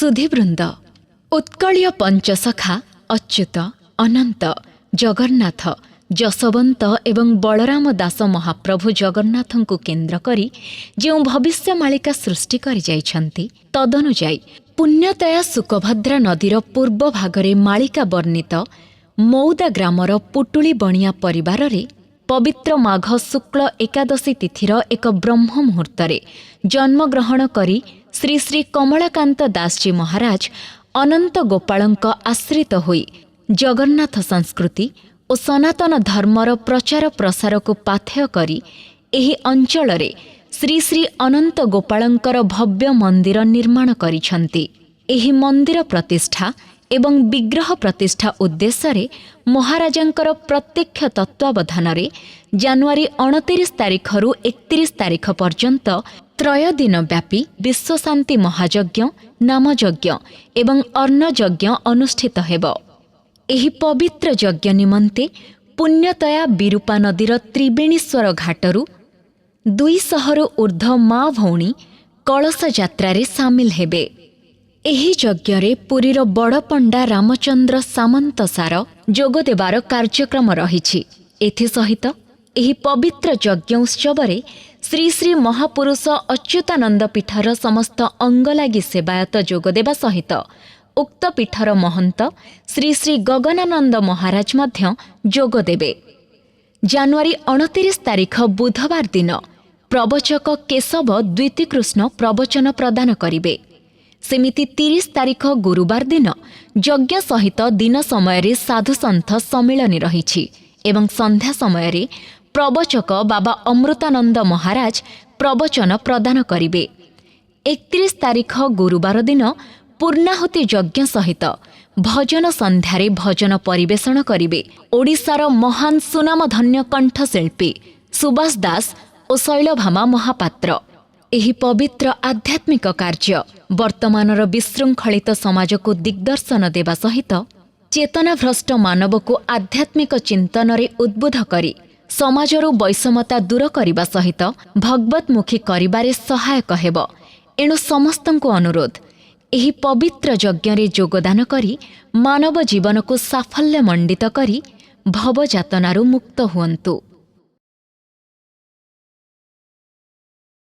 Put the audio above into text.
ସୁଧୀବୃନ୍ଦ, ଉତ୍କଳୀୟ ପଞ୍ଚସଖା ଅଚ୍ୟୁତ, ଅନନ୍ତ, ଜଗନ୍ନାଥ, ଯଶୋବନ୍ତ ଏବଂ ବଳରାମ ଦାସ ମହାପ୍ରଭୁ ଜଗନ୍ନାଥଙ୍କୁ କେନ୍ଦ୍ର କରି ଯେଉଁ ଭବିଷ୍ୟ ମାଳିକା ସୃଷ୍ଟି କରିଯାଇଛନ୍ତି, ତଦନୁଯାୟୀ ପୁଣ୍ୟତୟା ସୁକଭଦ୍ରା ନଦୀର ପୂର୍ବ ଭାଗରେ ମାଳିକା ବର୍ଣ୍ଣିତ ମଉଦା ଗ୍ରାମର ପୁଟୁଳି ବଣିଆ ପରିବାରରେ ପବିତ୍ର ମାଘ ଶୁକ୍ଳ ଏକାଦଶୀ ତିଥିର ଏକ ବ୍ରହ୍ମ ମୁହୂର୍ତ୍ତରେ ଜନ୍ମଗ୍ରହଣ କରି ଶ୍ରୀ ଶ୍ରୀ କମଳାକାନ୍ତ ଦାସଜୀ ମହାରାଜ ଅନନ୍ତ ଗୋପାଳଙ୍କ ଆଶ୍ରିତ ହୋଇ ଜଗନ୍ନାଥ ସଂସ୍କୃତି ଓ ସନାତନ ଧର୍ମର ପ୍ରଚାର ପ୍ରସାରକୁ ପାଥେୟ କରି ଏହି ଅଞ୍ଚଳରେ ଶ୍ରୀ ଶ୍ରୀ ଅନନ୍ତ ଗୋପାଳଙ୍କର ଭବ୍ୟ ମନ୍ଦିର ନିର୍ମାଣ କରିଛନ୍ତି। ଏହି ମନ୍ଦିର ପ୍ରତିଷ୍ଠା ଏବଂ ବିଗ୍ରହ ପ୍ରତିଷ୍ଠା ଉଦ୍ଦେଶ୍ୟରେ ମହାରାଜାଙ୍କର ପ୍ରତ୍ୟକ୍ଷ ତତ୍ତ୍ୱାବଧାନରେ ଜାନୁଆରୀ 29 ତାରିଖରୁ 31 ତାରିଖ ପର୍ଯ୍ୟନ୍ତ ତ୍ରୟ ଦିନ ବ୍ୟାପୀ ବିଶ୍ୱଶାନ୍ତି ମହାଯଜ୍ଞ, ନାମଯଜ୍ଞ ଏବଂ ଅନ୍ନଯଜ୍ଞ ଅନୁଷ୍ଠିତ ହେବ। ଏହି ପବିତ୍ର ଯଜ୍ଞ ନିମନ୍ତେ ପୁଣ୍ୟତୟା ବିରୂପା ନଦୀର ତ୍ରିବେଣୀଶ୍ୱର ଘାଟରୁ 200ରୁ ଊର୍ଦ୍ଧ୍ୱ ମା ଭଉଣୀ କଳସ ଯାତ୍ରାରେ ସାମିଲ ହେବେ। ଏହି ଯଜ୍ଞରେ ପୁରୀର ବଡ଼ପଣ୍ଡା ରାମଚନ୍ଦ୍ର ସାମନ୍ତ ସାର ଯୋଗଦେବାର କାର୍ଯ୍ୟକ୍ରମ ରହିଛି। ଏଥିସହିତ ଏହି ପବିତ୍ର ଯଜ୍ଞ ଉତ୍ସବରେ ଶ୍ରୀ ଶ୍ରୀ ମହାପୁରୁଷ ଅଚ୍ୟୁତାନନ୍ଦ ପୀଠର ସମସ୍ତ ଅଙ୍ଗଲାଗି ସେବାୟତ ଯୋଗଦେବା ସହିତ ଉକ୍ତ ପୀଠର ମହନ୍ତ ଶ୍ରୀ ଶ୍ରୀ ଗଗନାନନ୍ଦ ମହାରାଜ ମଧ୍ୟ ଯୋଗଦେବେ। ଜାନୁଆରୀ 29 ତାରିଖ ବୁଧବାର ଦିନ ପ୍ରବଚକ କେଶବ ଦ୍ୱିତୀକୃଷ୍ଣ ପ୍ରବଚନ ପ୍ରଦାନ କରିବେ। ସେମିତି 30 ତାରିଖ ଗୁରୁବାର ଦିନ ଯଜ୍ଞ ସହିତ ଦିନ ସମୟରେ ସାଧୁସନ୍ଥ ସମ୍ମିଳନୀ ରହିଛି ଏବଂ ସନ୍ଧ୍ୟା ସମୟରେ ପ୍ରବଚକ ବାବା ଅମୃତାନନ୍ଦ ମହାରାଜ ପ୍ରବଚନ ପ୍ରଦାନ କରିବେ। 31 ତାରିଖ ଗୁରୁବାର ଦିନ ପୂର୍ଣ୍ଣାହୁତି ଯଜ୍ଞ ସହିତ ଭଜନ ସନ୍ଧ୍ୟାରେ ଭଜନ ପରିବେଷଣ କରିବେ ଓଡ଼ିଶାର ମହାନ ସୁନାମଧନ୍ୟ କଣ୍ଠଶିଳ୍ପୀ ସୁବାସ ଦାସ ଓ ଶୈଳଭାମା ମହାପାତ୍ର। ଏହି ପବିତ୍ର ଆଧ୍ୟାତ୍ମିକ କାର୍ଯ୍ୟ ବର୍ତ୍ତମାନର ବିଶୃଙ୍ଖଳିତ ସମାଜକୁ ଦିଗ୍ଦର୍ଶନ ଦେବା ସହିତ ଚେତନାଭ୍ରଷ୍ଟ ମାନବକୁ ଆଧ୍ୟାତ୍ମିକ ଚିନ୍ତନରେ ଉଦ୍ବୁଦ୍ଧ କରି ସମାଜରୁ ବୈଷମତା ଦୂର କରିବା ସହିତ ଭଗବତ୍ମୁଖୀ କରିବାରେ ସହାୟକ ହେବ। ଏଣୁ ସମସ୍ତଙ୍କୁ ଅନୁରୋଧ, ଏହି ପବିତ୍ର ଯଜ୍ଞରେ ଯୋଗଦାନ କରି ମାନବ ଜୀବନକୁ ସାଫଲ୍ୟମଣ୍ଡିତ କରି ଭବଯାତନାରୁ ମୁକ୍ତ ହୁଅନ୍ତୁ।